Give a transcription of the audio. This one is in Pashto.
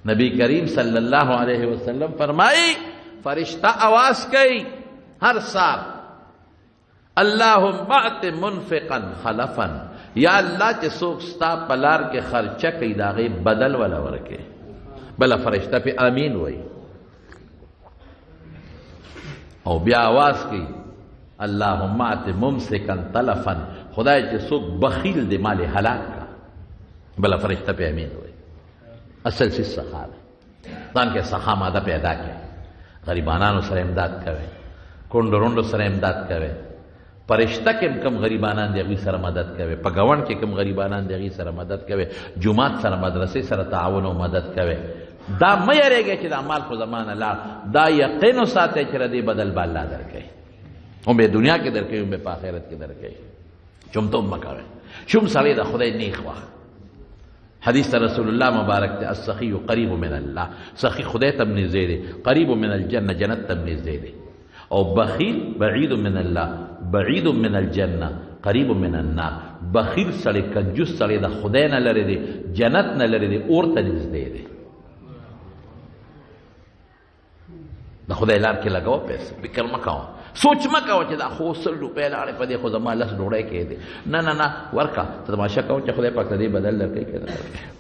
نبی کریم صلی الله علیه وسلم فرمایي، فرشتہ آواز کوي هر سار، اللهم اعط منفقا خلفا، یا الله چې څوک ستا په لار کې خرچه کوي د هغې بدل وله ورکوي. بله فرشته پې آمین وایي. او بیا آواز کوي، اللهم اعط ممسکا تلفا، خدای چې څوک بخیل دی مال یې هلاک کړه. بله فرشته پې آمین وایي. اصل څیز سخا ده، ځان کې سخا ماده پیدا کړي، غریبانانو سره امداد کوي، کونډو رونډو سره امداد کوي، پرشته کې کم غریبانان دي هغوی سره مدد کوي، په ګاونډ کې کم غریبانان دي هغوی سره مدد کوي، جومات سره مدرسې سره تعاون او مدد کوي. دا مه یېرېږئ چې دا مال خو زما نه لاړ، دا یقین وساتئ چې د دې بدل به الله درکوي، هم به دنیا کې درکوي، هم به په آخرت کې درکوي. چمتوب مه کوئ، شوم سړی د خدای نیخ وخت. حدیث رسول الله مبارک ته، السخی قریب من الله، سخی خدای ته نږدې دی، قریب من الجنه، جنت ته نږدې دی، او بخیل بعید من الله، بعید من الجنه، قریب من النار. بخیل سړی، کنجوس سړی د خدای نه لرې دی، جنت نه لرې دی، اور ته نږدې دی. د خدای لار کې لګوه پیسې، فکر مه کوه، سوچ مه کوه چې دا خو 100 روپۍ لاړې، په دې خو زما 10 ډوډۍ کېدې. نه نه نه، ورکړه، ته تماشه کوه چې خدای پاک د دې بدل درکوي که نه درکوي.